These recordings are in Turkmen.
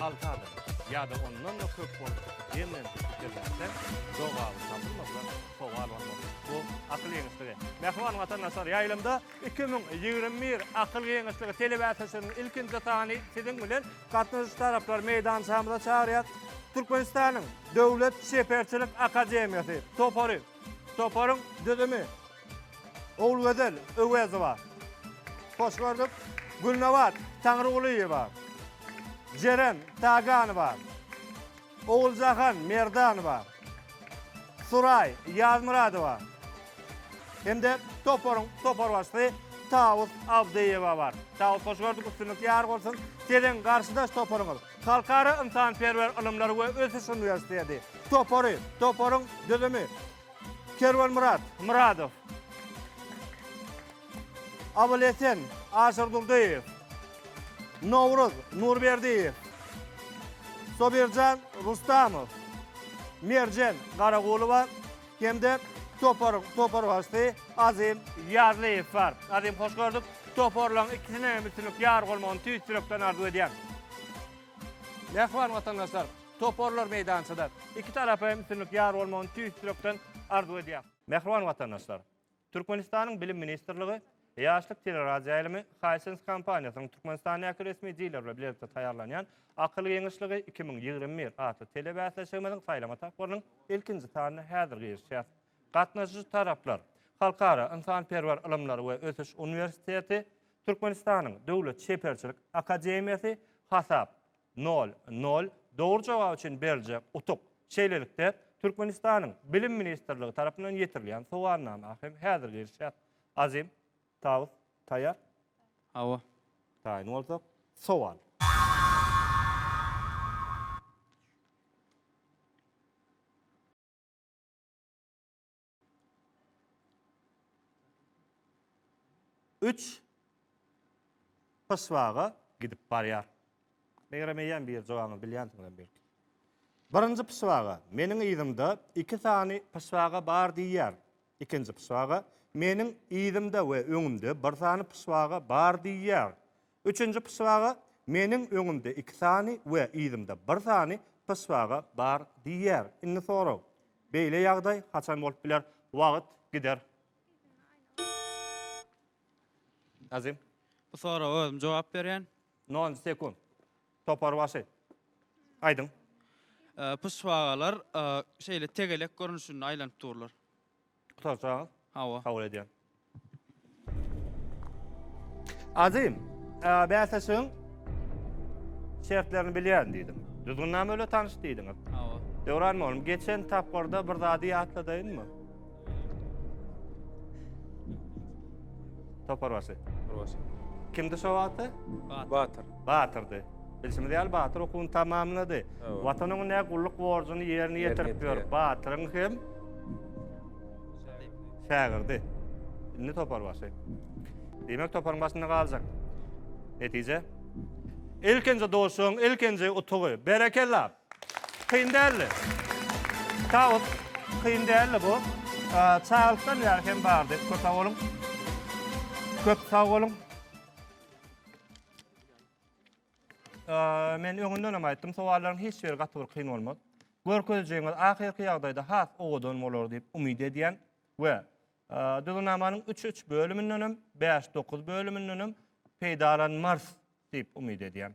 Alty adam ýa-da ondan-da köp bolup jemlenip pikirlense, jogaby tapylmasa, sowal bolmaz. Bu akyl giňişligi. Mähriban watandaşlar, ýaýlymda 2021 Akyl giňişligi telebäsleşiginiň ilkinji sany siziň bilen gatnaşyjy taraplary meýdançamyza çagyrýar. Türkmenistanyň Döwlet çeperçilik akademiýasy topary. Toparyň düzümi, Ogulgözel Öwezowa, hoş gördük, Gülnabat Taňrygulyýewa, Jeren Taganowa, Oguljahan Merdanowa, Suraý Ýazmyradowa hem-de toparyň toparbaşysy Tawus Abdyýewa bar. Tawus hoş gördük, üstünlik ýar bolsun. Siziň garşydaş toparyňyz Halkara ynsanperwer ylymlary we ösüş uniwersiteti topary, toparyň düzümi, Kerwenmyrat Myradow, Abylesen Aşyrdurdyýew, Nowruz Nurberdiýew, Sobirjan Rustamow, Merjen Garagulowa hem-de toparyň toparbaşysy Azim Ýazlyýew bar. Azim hoş gördük. Toparlaryň ikisine hem üstünlik ýar bolmagyny tüýs ýürekden arzuw edýän. Mähriban watandaşlar, toparlar meýdançada. Iki tarapa hem üstünlik ýar bolmagyny tüýs ýürekden arzuw edýär. Mähriban watandaşlar, Türkmenistanyň Bilim ministrligi, Ýaşlyk teleradioýaýlymy Hisense kompaniýasynyň Türkmenistandaky resmi dileri bilen bilelikde taýýarlanýan Akyl giňişligi 2021 atly telebäsleşigimiziň saýlama tapgyrynyň ilkinji sanyna häzir girişýär. Gatnaşyjy taraplar, Halkara ynsanperwer ylymlary we ösüş uniwersiteti, Türkmenistanyň Döwlet çeperçilik akademiýasy, hasap, nol, nol, dogry jogap üçin beriljek utuk. Şeýlelikde, Türkmenistanyň Bilim ministrligi tarapyndan ýetirilýän sowalnama hem häzir girişýär. Azim, Tawus, taýýar? Hawa. Taýyn bolsak, sowal. Üç pyşbaga gidip barýar. Megerem eýýäm bir jogabyňyzy bilýänsiňizem belki. Birinji pyşbaga, meniň yzymda iki sany pyşbaga bar diýýär. Ikinji pyşbaga, meniň yzymda we öňümde bir sany pyşbaga bar diýýär. Üçünji pyşbaga, meniň öňümde iki sany we yzymda bir sany pyşbaga bar diýýär. Indi sorag, beýle ýagdaý haçan bolup biler? Wagt gider. Azim. Bu soraga özüm jogap berýän. Nol sekunt. Topar başy. Aýdyň. Pyşbagalar şeýle tegelek görnüşinde aýlanyp durlar. Gutarjagyňyz? Hawa. Kabul edýän. Azim, bäsleşigiň şertlerini bilýän diýdiň. Düzgünnama öle tanyş diýdiňiz. Hawa. Döwran mugallym, geçen tapgyrda bir zady ýatladaýynmy? Toparbaşy. Toparbaşy. Kimdi şo wagtda? Batyr. Batyrdy. Bilşimiz ýaly Batyr okuwyny tamamlady. Watan öňündäki gulluk borjuny ýerine ýetirip ýör. Batyryň hem şägirdi. Indi toparbaşy. Diýmek toparyň başynda galjak. Netije? Ilkinji duşuşygyň ilkinji utugy. Berekella! Kyn däldi. Tawus, kyn däldi bu. Çagalykdan bäri hem bardy. Köp sag boluň. Köp sag boluň. Men öňünden hem aýtdym, sowallaryň hiç biri gaty bir kyn bolmaz. Görkezijiňiz ahyrky ýagdaýda has owadan bolar diýip umyt edýän we düzgünnamanyň üç-üç bölüminden hem, bäş-dokuz bölüminden hem peýdalanmarys diýip umyt edýän.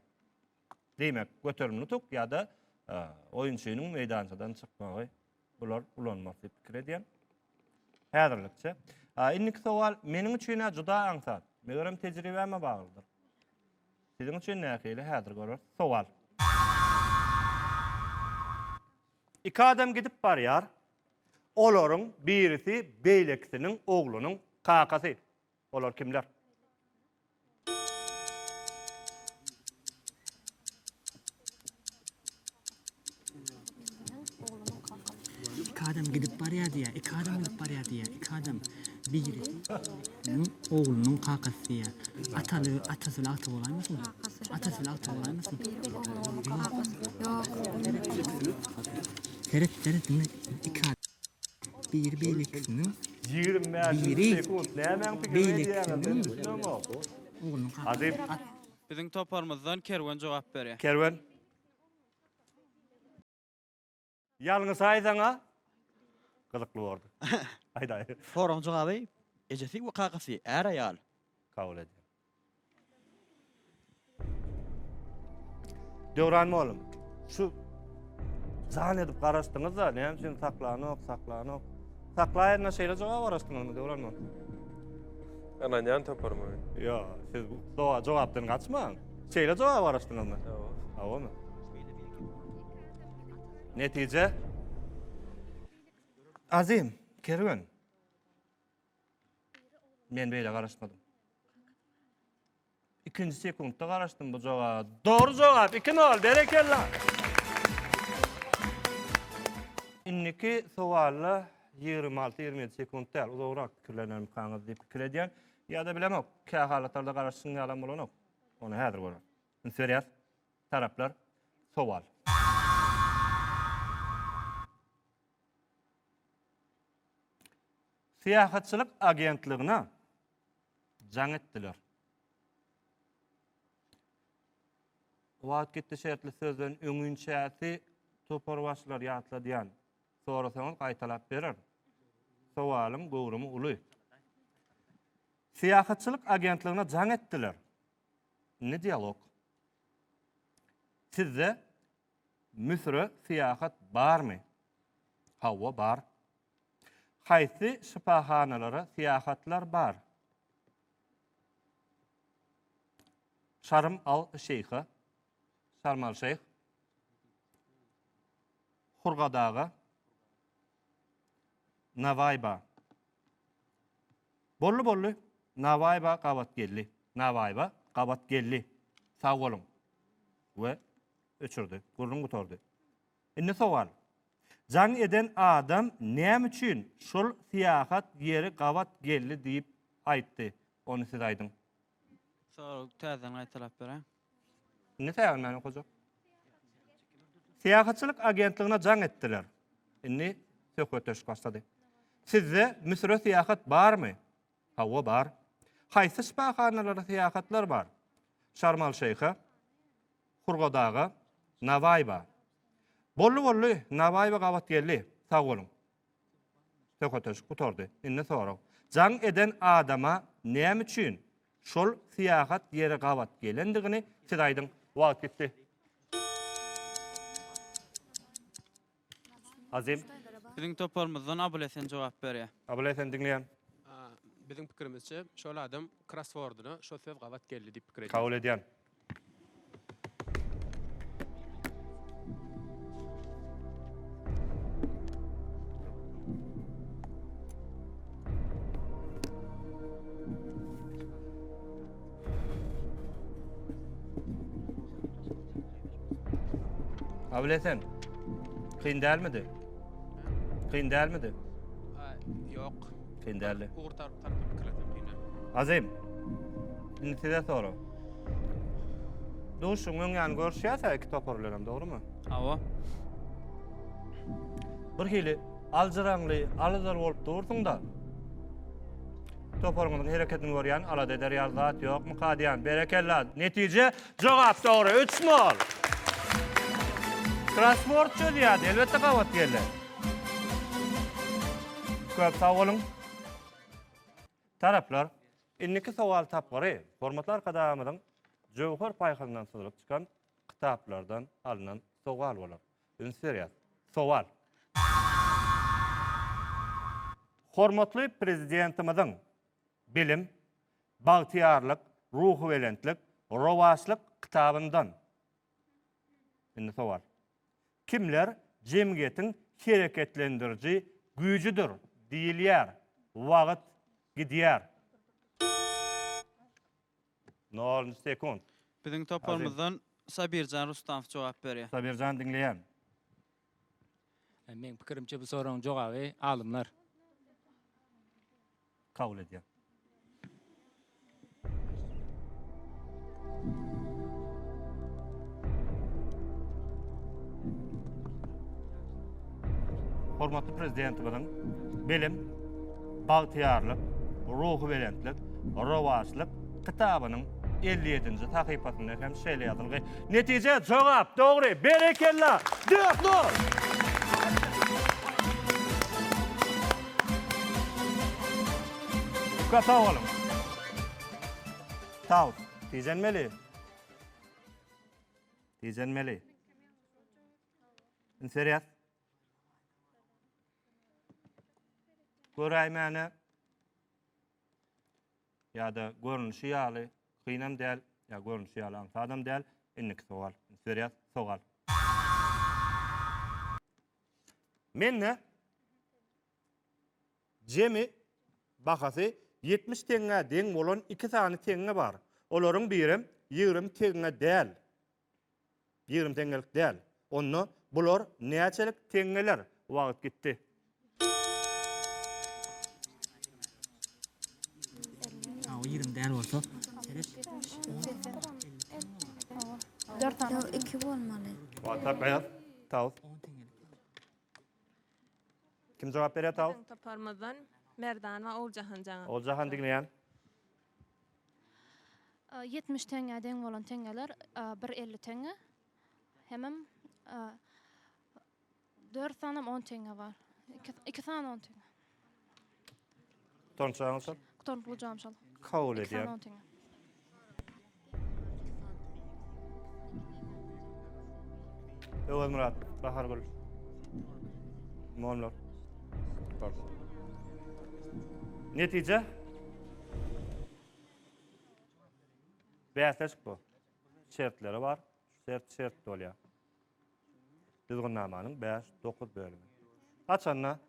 Diýmek, göterimli utuk ýa-da oýunçynyň meýdançadan çykmagy bular ulanmaz diýip pikir edýän. Häzirlikçe. Indiki sowal meniň üçin-ä juda aňsat. Megerem tejribäme baglydyr. Siziň üçin nähili häzir göreris. Sowal. Iki adam gidip barýar. Olaryň birisi beýlekisiniň oglunyň kakasy. Olar kimler? Iki adam gidip barýar diýýär. Iki adam gidip barýar diýýär. Iki adam. Biri oglunyň kakasy diýýär. Ataly, atasy bilen agtygy bolaýmasyn? Atasy bilen agtygy bolaýmasyn? Ýok. Seret, seret, indi iki adam. Biri beýlekisiniň 25 Biri sekunt. Nämäň pikirini edýäňiz? Men beýlekisiniň düşünemok. oglunyň Azim. kakasy. Biziň toparymyzdan Kerwen jogap berýär. Kerwen. Ýalňyşaýsaň-a gyzykly bordy. Aýdaý. Soragyň jogaby ejesi we kakasy, är-aýal. Kabul edýän. Döwran mollum, şu jan edip garaşdyňyz-da, näme üçin saklanok, saklanok. Saklaýanyna şeýle jogap garaşdyňyzmy Döwran mollum? Ynanýan toparyma men. Ýok, siz jogapdan gaçmaň. Şeýle jogap garaşdyňyzmy? Hawa. Hawamy? Netije? Azim, Kerwen. Men beýle garaşmadym. Ikinji sekuntda garaşdym bu jogaba. Dogry jogap 2-0, berekella. Indiki sowalda 26-27 sekunt däl, uzagrak pikirlenermikaňyz diýip pikir edýän. Ýa-da bilemok, kä halatlarda garaşyň ýalam bolanok. Ony häzir göreris. Üns berýäs. Taraplar sowal. Syýahatçylyk agentligine jaň etdiler. Wagt gitdi şertli sözden öňinçäsi toparbaşylar ýatladýan. Sorasaňyz gaýtalap berer. Sowalyň göwrümi uly. Syýahatçylyk agentligine jaň etdiler. Indi dialog. Sizde Müsüre syýahat barmy? Hawa, bar. Haýsy şypahanalara syýahatlar bar? Şarm al Şeýha, Şarm al Şeýh, Hurgadaga, Nawaýba. Boldy, boldy. Nawaýba gabat geldi. Nawaýba gabat geldi. Sag boluň. We öçürdi. Gürrüň gutardy. Indi sowal. Jaň eden adam näme üçin şol syýahat ýeri gabat geldi diýip aýtdy? Ony siz aýdyň. Soragy täzeden gaýtalap beräň. Indi säginmän okajak. Syýahatçylyk agentligine jaň etdiler. Indi söhbetdeşlik başlady. Sizde Müsüre syýahat barmy? Hawa, bar. Haýsy şypahanalara syýahatlar bar? Şarm-al-Şeýha, Hurgadaga, Nawaýba. Boldy, boldy, Nawaýba gabat geldi. Sag boluň. Söhbetdeşlik gutardy. Indi sorag. Jaň eden adama näme üçin şol syýahat ýeri gabat gelendigini siz aýdyň. Wagt gitdi. Azim. Biziň toparymyzdan Abulesen jogap berýär. Abulesen diňleýän. Biziň pikirimizçe, şol adam krosswordyna şo söz gabat geldi diýip pikir edýär. Kabul edýän. Abulesen, kyn dälmidi? Kyn dälmidi? Ýok. Kyn däldi. Ugur tarap tarapy pikirlesem kyn däl. Azim, indi size sorag. Duşuň öň ýany görüşýäs-ä iki topar bilenem, dogrumy? Hawa. Bir hili aljyraňly, alazar bolup dursuň-da. Toparyňyzyň hereketini görýän, alada eder ýaly zat ýokmuka diýýän. Berekella. Netije, jogap dogry. 3-0. Crossword çözýärdi, elbetde gabat geldi. Köp sag boluň. Taraplar, indiki sowal tapgyry hormatly Arkadagymyzyň jöwher paýhasyndan syzylyp çykan kitaplardan alnan sowal bolar. Üns berýäs. Sowal. Hormatly Prezidentimiziň Bilim, bagtyýarlyk, ruhubelentlik, rowaçlyk kitabyndan. Indi sowal. Kimler jemgyýetiň hereketlendiriji güýjüdir diýilýär? Wagt gidýär. Nolunjy sekunt. Biziň toparymyzdan Sabirjan Rustamow jogap berýär. Sabirjan diňleýän. Meň pikirimçe bu soragyň jogaby alymlar. Kabul edýän. Hormatly Prezidentimiziň Bilim, bagtyýarlyk, ruhubelentlik, rowaçlyk kitabynyň 57-nji sahypasynda hem şeýle ýazylgy. Netije, jogap dogry. Berekella! Dört nol! Köp sag boluň. Tawus, tijenmeli. Tijenmeli. Üns berýäs. Göräýmäne ýa-da görnüşi ýaly kynam däl, ýa görnüşi ýaly aňsadam däl. Indiki sowal. Üns berýäs. Sowal. Mende jemi bahasy 70 teňňä deň bolan iki sany teňňe bar. Olaryň birem 20 teňňe däl. 20 teňňelik däl. Onda bular näçelik teňňeler? Wagt gitdi. Hawa, 20 däl bolsa, seret. Dört sany. Ýok, iki bolmaly. Wagt saklaýas. Tawus. Kim jogap berýär Tawus? Biziň toparymyzdan Merdan we Oguljahan jaňa. Oguljahan diňleýän. 70 teňňä deň bolan teňňeler bir 50 teňňe. Hemem 4 sanam 10 teňňe bar. 2 sany 10 teňňe. Gutarnykly şol? Gutarnykly jogap şol. Kabul edýän. 2 sany 10 teňňe. Öwezmyrat, Bahargül. Monlar. Netije? Bäsleşik bu. Şertleri bar. Şert şert bolýar. Düzgünnamanyň 5, 9 bölümi. Haçanda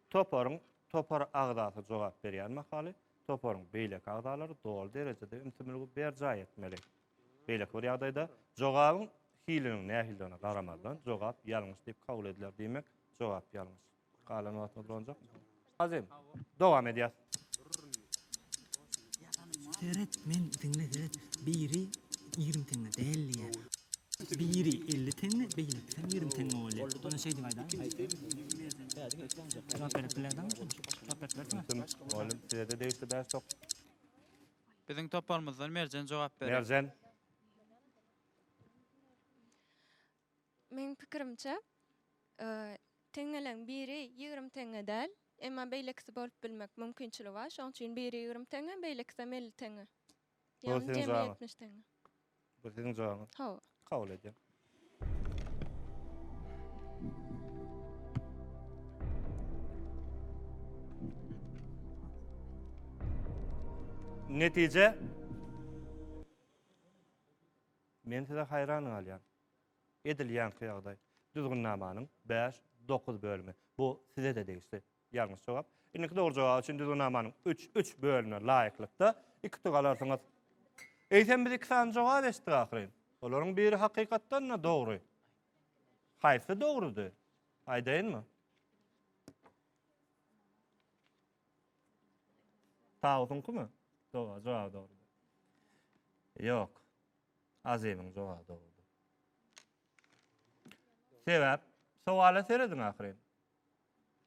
toparyň topar agzasy jogap berýän mahaly toparyň beýleki agzalary doly derejede ümsümligi berjaý etmeli. Beýleki bir ýagdaýda jogabyň hiliniň nähilidigine garamazdan jogap ýalňyş diýip kabul ediler. Diýmek, jogap ýalňyş. Galan wagtymyz dolanjakmy? Azim, dowam edýäs. Seret, men diňle seret. Biri 20 teňňe däl diýýär. Biri 50 teňňe, beýlekisem 20 teňňe bolýar. Onda şeý diýip aýdaýyn. Jogap berip bilerdiňmi şony? Jogap berip bilersiňmi? Mugallym, size-de degişli bäş top. Biziň toparymyzdan Merjen jogap berer. Merjen. Meň pikirimçe, teňňeleň biri 20 teňňe däl, emma beýlekisi bolup bilmek mümkinçiligi bar. Şonuň üçin biri 20 teňňe, beýlekisem 50 teňňe. Bu Ýagny siziň jemi jogabyňyz. 70 teňňe. Bu siziň jogabyňyz. Hawa. Kabul edýän. Netije Men size haýran galýan. Edil ýaňky ýagdaý. Düzgünnamanyň 5, 9 bölümi. Bu size-de degişli. Ýalňyş jogap. Indiki dogry jogap üçin düzgünnamanyň 3, 3 bölümine laýyklykda iki utuk alarsyňyz. Eýsem biz iki sany jogap eşitdik ahyryn. Olaryň biri hakykatdan-da dogry. Haýsy dogrudy? Aýdaýynmy? Tawusyňkymy? Dogry, jogaby dogrudy. Ýok. Azymyň jogaby dogrudy. Sebäp sowala serediň ahyryn.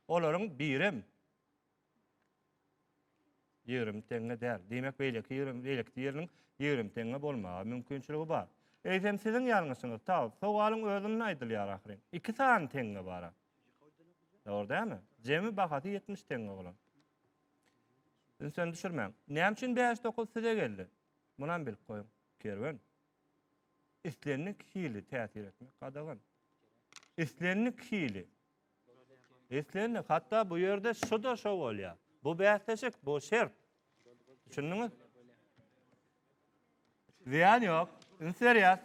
Olaryň birem 20 teňňe däl. Diýmek, beýleki 20, beýleki diýeriniň 20 teňňe bolmaga mümkinçiligi bar. Eýsem siziň ýalňyşyňyz, Tawus, sowalyň özünde aýdylýar ahyryn. Iki sany teňňe bar-a. Dogry dälmi? Jemi bahasy 70 teňňe bolan. Ünsden düşürmäň. Näme üçin 5-9 size geldi? Munam bilip goýuň. Kerwen. Islendik hili täsir etmek gadagan. Islendik hili. Islendik, hatda bu ýerde şu-da şo bolýar. Bu bäsleşik, bu şert. Düşündiňiz? Zyýan ýok. Üns berýäs.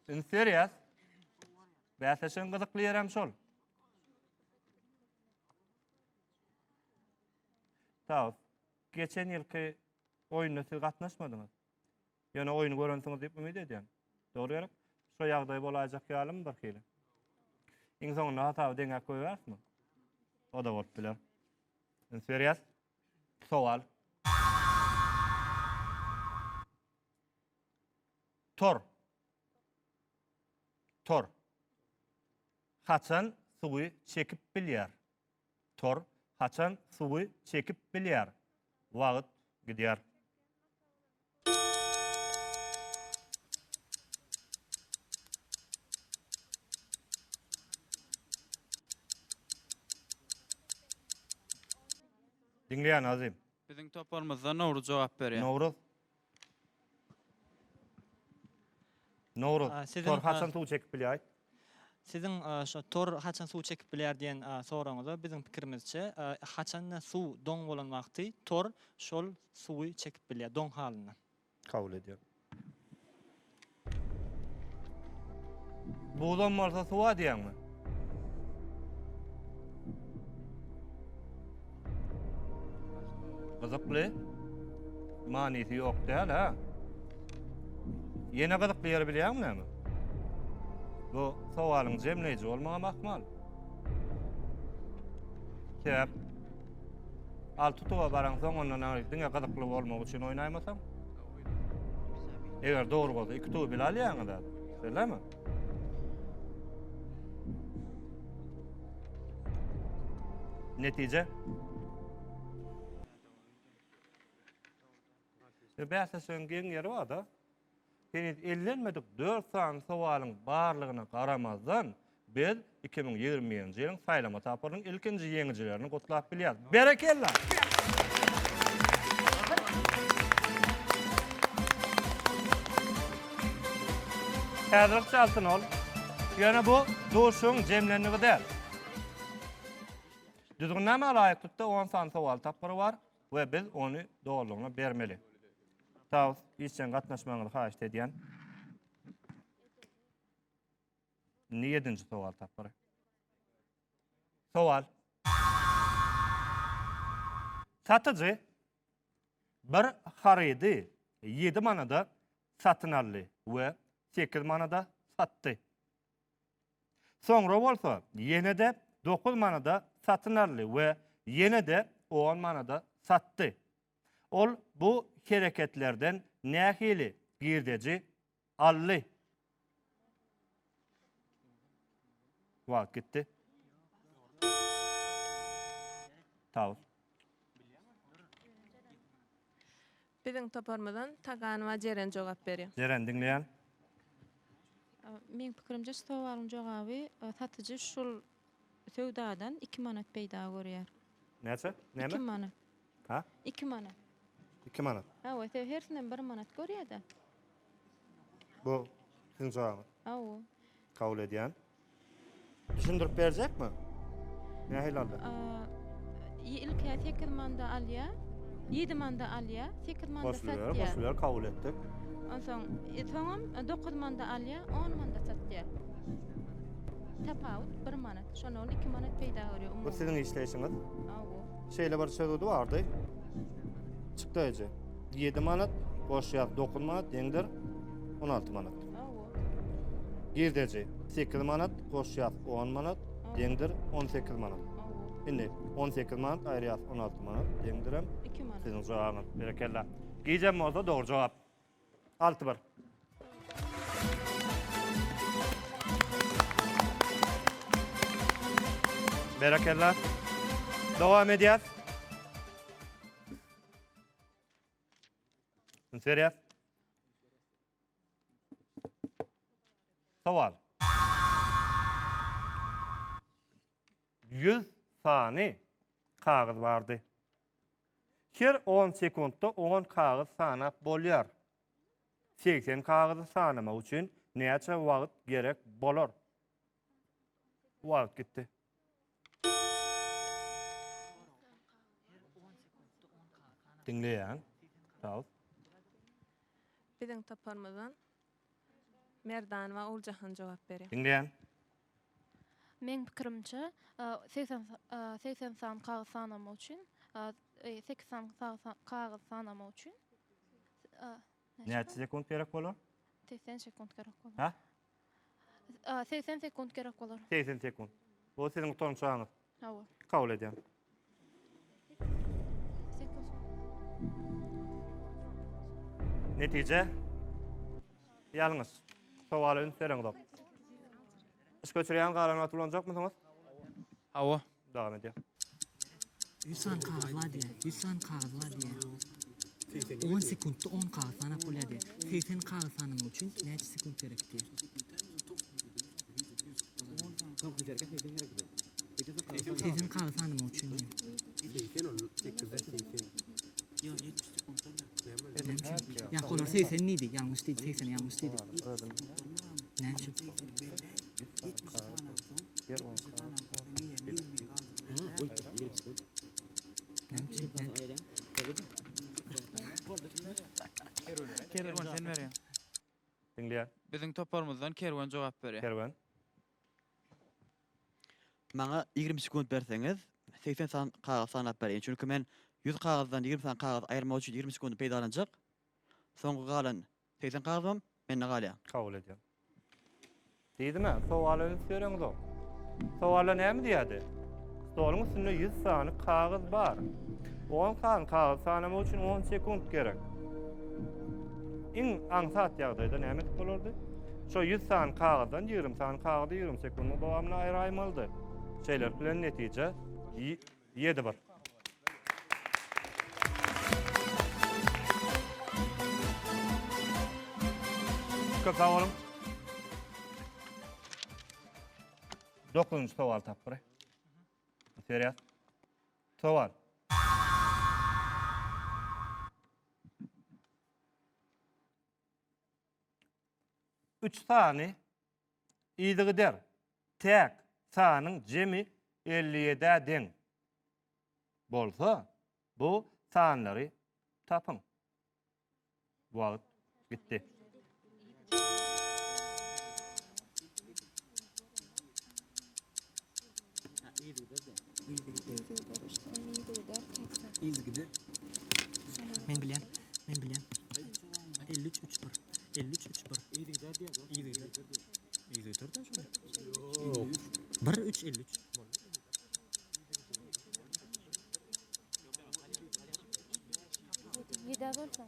Üns berýäs. Bäsleşigiň gyzykly ýerem şol. Tawus, geçen ýylky oýunda siz gatnaşmadyňyz. Ýöne oýny görensiňiz diýip umyt edýän. Dogry gerek? Şo ýagdaý bolaýjak ýalymy bir hili? Iň soňunda hasaby deňäp goýarsmy? O-da bolup biler. Üns berýäs. Sowal. Tor. Tor. Haçan suwy çekip bilýär? Tor haçan suwy çekip bilýär? Wagt gidýär. Diňleýän Azim. Biziň toparymyzdan Nowruz jogap berýär. Nowruz. Nowruz, tor haçan suw çekip bilýär aýt? Siziň şo tor haçan suw çekip bilýär diýen soragyňyza biziň pikirimizçe, haçanda suw doň bolan wagty tor şol suwy çekip bilýär doň halynda. Kabul edýän. Buzam bolsa suwa diýýäňmi? Gyzykly. Manysy ýok däl, ha? Ýene gyzykly ýeri bilýäňmi näme? Bu sowalyň jemleýji bolmagam ahmal. Sebäp Alty tuba baraňsoň ondan aňryk diňe gyzykly bolmak üçin oýnaýmasaň. Eger dogry bolsa iki tuby bile alýaňyz zat. Şeýlemi? Netije? Bäsleşigiň geň ýeri bar-da. Heniz ellenmedik dört sany sowalyň barlygyna garamazdan, biz 2021-nji ýylyň saýlama tapgyrynyň ilkinji ýeňijilerini gutlap bilýäris. Berekella! Häzirlikçe altyn ol. Ýöne bu duşuşygyň jemlendigi däl. Düzgünnama laýyklykda on sany sowal tapgyry bar. We biz ony dolulygyna bermeli. Tawus, işjeň gatnaşmagyňyzy haýyşt edýän. Indi ýedinji sowal tapgyry. Sowal. Satyjy bir harydy 7 manada satyn aldy we 8 manada satdy. Soňra bolsa ýene-de dokuz manada satyn aldy we ýene-de on manada satdy. Ol bu hereketlerden nähili girdeji aldy? Wagt gitdi. Tawus. Biziň toparymyzdan Taganowa Jeren jogap berýär. Jeren diňleýän. Meň pikirimçe şu sowalyň jogaby satyjy şul söwdadan iki manat peýda görýär. Näçe? Näme? Iki manat. Ha? Iki manat. Iki manat. Hawa, sebäbi hersinden bir manat görýär-de. Bu siziň jogabyňyz. Hawa. Kabul edýän. Düşündirip berjekmi? Nähili aldy? Ilk-ä 8 manda alýar. 7 manda alýar, 8 manda Goşulýar, satýar. goşulýar, kabul etdik. Onsoň e, soňam 9 manda alýar, 10 manda satýar. Tapawut 1 manat. Şonda ol 2 manat peýda görýär Bu umumy. siziň işleýşiňiz. Hawa. Şeýle bir çözgüdi bardy. Çykdaýjy. 7 manat goşýas 9 manat deňdir 16 manat. Girdeji 8 manat goşýas 10 manat deňdir 18 manat. Indi 18 manat aýyrýas 16 manat deňdirem 2 manat. Siziň jogabyňyz. Berekella. Gijem bolsa dogry jogap. 6 1. Berekella. Dowam edýäs. Üns berýäs. Sowal. 100 sany kagyz bardy. Her 10 sekuntda 10 kagyz sanap bolýar. 80 kagyzy sanamak üçin näçe wagt gerek bolar? Wagt gitdi. Diňleýän. Sag ol. Biziň toparymyzdan Merdanowa Oguljahan jogap berýär. Diňleýän. Meň pikirimçe, 80 80 sany kagyz sanamak üçin, 8 sany kagyz sanamak üçin Näçe sekunt gerek bolar? 80 sekunt gerek bolar. Ha? 80 sekunt gerek bolar. 80 sekunt. Bu siziň utançaňyz. Hawa. Kabul edýän. Netije ýalňyş. Sowala üns bereňzok. Iş göçürýän galan wagty ulanjakmysyňyz? Hawa. Dowam edýär. Ýüz sany kagyz bar diýýär. Ýüz sany kagyz bar diýýär. On sekuntda on kagyz sanap bolýar diýýär. 80 kagyz sanamak üçin näçe sekunt gerek diýýär. 80 kagyz sanamak üçin diýýär. Ýok, 70 sekuntlar. Ýa, olar 80 diýdi, ýalňyş diýdi, 80 ýalňyş diýdi. Näme üçin? Näme üçin? Kerwen sen berýäň. Diňleýän. Biziň toparymyzdan Kerwen jogap berýär. Kerwen. Maňa 20 sekunt berseňiz, 80 sany kagyz sanap bereýin. Çünki men 100 kagyzdan 20 sany kagyz aýyrmak üçin 20 sekundy peýdalanjak. Soňky galan 80 kagyzam mende galýar. Kabul edýän. Diýdim-ä, sowala üns bereňzok. Sowalda näme diýýärdi? Stoluň üstünde 100 sany kagyz bar. On sany kagyz sanamak üçin 10 sekunt gerek. Iň aňsat ýagdaýda näme edip bolardy? Şo 100 sany kagyzdan 20 sany kagyzy 20 sekundyň dowamynda aýraýmalydy. Şeýlelik bilen netije 7 bir. Köp sag boluň. Dokuzynjy sowal tapgyry. Berýär. Sowal. Üç sany yzygider täk sanyň jemi 57-ä deň bolsa, bu sanlary tapyň. Wagt gitdi. Yzygider. Men bilýän. Men bilýän. 53 3 1. 53 3 1. Yzygider diýýär. Yzygider. Yzygider da şo. Ýok. 1 3 53. Ýedä bolsa.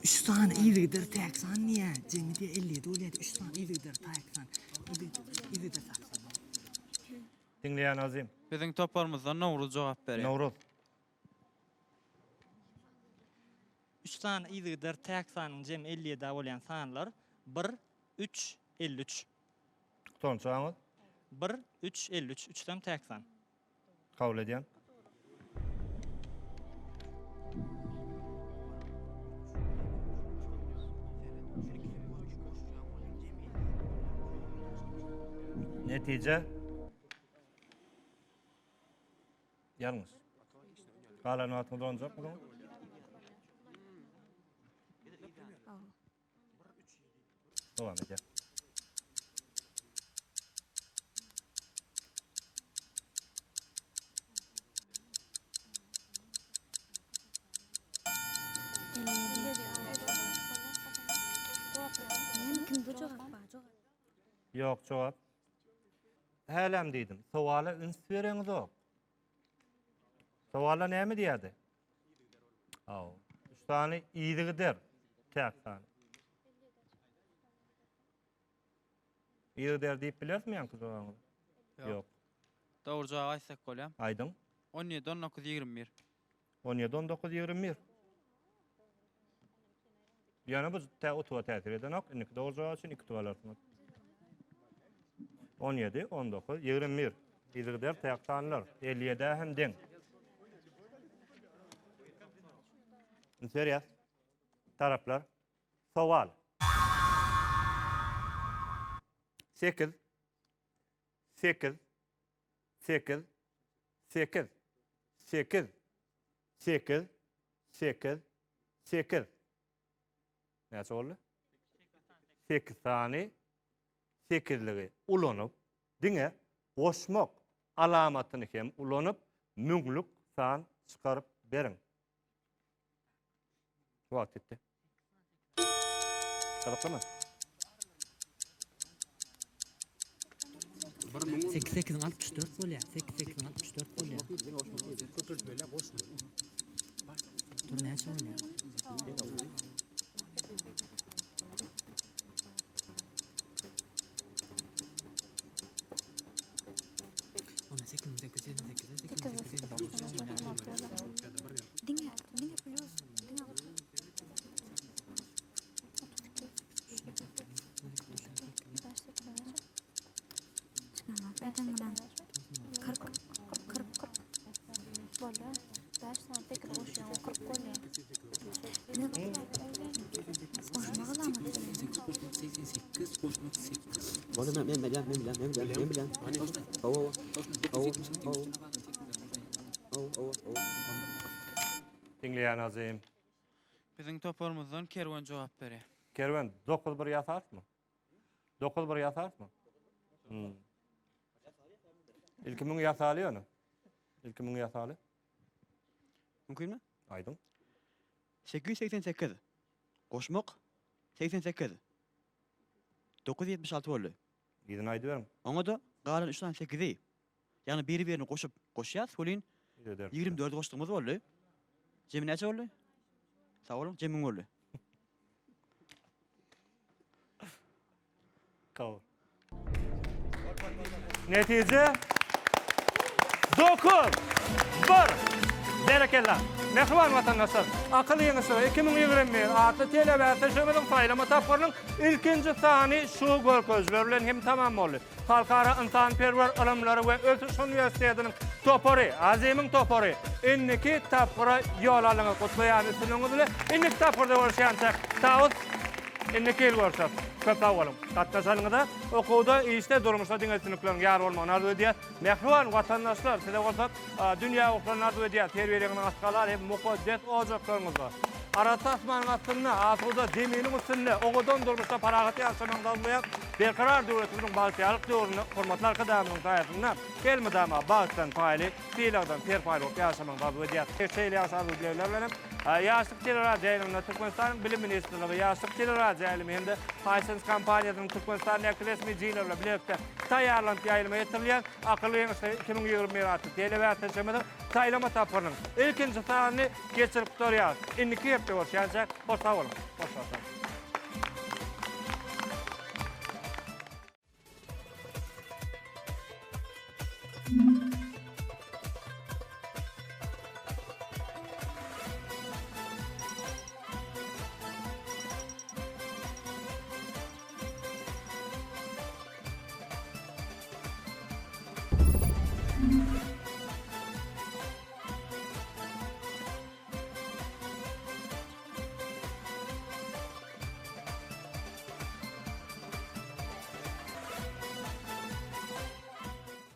Üç sany yzygider täk san diýýär. Jemi diýýär 57 bolýar. Üç sany yzygider täk san. Yzygider täk san. Diňleýän Azim. Biziň toparymyzdan Nowruz jogap berýär. Nowruz. Üç sany yzygider täk sanyň jemi 57 bolýan sanlar, bir, üç, 53. Gutançaňyz? Bir, üç, 53. Üçüsem täk san. Kabul edýän. Netije? Ýalňyş. Galan wagtyňyz dolanjakmy soň? Dowam edýär. Ýok jogap. Hälem diýdim. Sowala üns bereňzok. Sowala näme diýýärdi? Aw. Üç sany yzygider täk sany. Yzygider diýip bilersmi ýaňky jogabyňyzy? Ýok. Dogry jogaby aýtsak bolýar. Aýdyň. 17 19 21. 17 19 21. Ýöne bu tä utuga täsir edenok. Indiki dogry jogap üçin iki utuk alarsyňyz. 17, 19, 21. Yzygider täk sanlar. 57-ä hem deň. Üns berýäs. Taraplar. Sowal. 8 8 8 8 8 8 8 8. Näçe boldy? 8 sany sekizligi ulanyp, diňe goşmak alamatyny hem ulanyp, müňlük san çykaryp beriň. Wagt ýetdi. Gyzyklymy? 8 8 64 bolýar. 8 8 64 bolýar. Köpeltmeli, goşmaly. Dur näçe bolýar? Ona 8 8 8 8 8 Diňe diňe plus, diňe. Bolýa men bilýän, men bilýän, men bilýän, men bilýän. Hawa, hawa. Hawa, hawa. Hawa, hawa, hawa. Diňleýän Azim. Biziň toparymyzdan Kerwen jogap berýär. Kerwen, 9 bir ýasarysmy? 9 bir ýasarysmy? Hmm. Ilki müň ýasaly ýöne. Ilki müň ýasaly. Mümkinmi? Aýdyň. 888 goşmak 88 976 boldy. Yzyny aýdyberiň. Oňa-da galan üç sany sekizi, ýagny biri-birini goşup goşýas welin, 24 goşdugymyz boldy. Jemi näçe boldy? Sag boluň, jemi müň boldy. Kabul. Netije 9 1 Berekella. Mähriban watandaşlar, Akyl ýeňişleri 2021 atly telebäsleşigimiziň saýlama tapgyrynyň ilkinji sany şu görkezijiler bilen hem tamam boldy. Halkara ynsanperwer ylymlary we ösüş uniwersitetiniň topary, Azimiň topary indiki tapgyra ýol aldyňyz. Gutlaýan üstünligiňiz bilen indiki tapgyrda görüşýänçäk, Tawus! Indiki ýyl görşeris. Köp sag boluň. Gatnaşanyňyza, okuwda, işde, durmuşda diňe üstünlikleriň ýar bolmagyny arzuw edýäs. Mähriban watandaşlar, size bolsa dünýä ugurlaryny arzuw edýäs. Her biriňiziň asgalar hem mukaddes ojaklaryňyzda, arassa asmanyň astynda, asuda zeminiň üstünde, owadan durmuşda parahat ýaşamagyňyzy arzuwlaýas. Berkarar döwletimiziň bagtyýarlyk döwründe hormatly Arkadagymyzyň saýasynda elmydama bagtdan paýly, sylagdan serpaýly bolup ýaşamagyňyzy arzuw edýäs. Şeýle ýagşy arzuw-dilegler bilen hem Ýaşlyk teleradioýaýlymynda Türkmenistanyň Bilim ministrligi, Ýaşlyk teleradioýaýlymy hem-de Hisense kompaniýasynyň Türkmenistandaky resmi dileri bilen bilelikde taýýarlanyp ýaýlyma ýetirilýän Akylly ýeňişler 2021 atly telebäsleşigimiziň saýlama tapgyrynyň ilkinji sanyny geçirip gutarýarys. Indiki hepde görüşýänçäk, hoş sag boluň! Hoş sag boluň!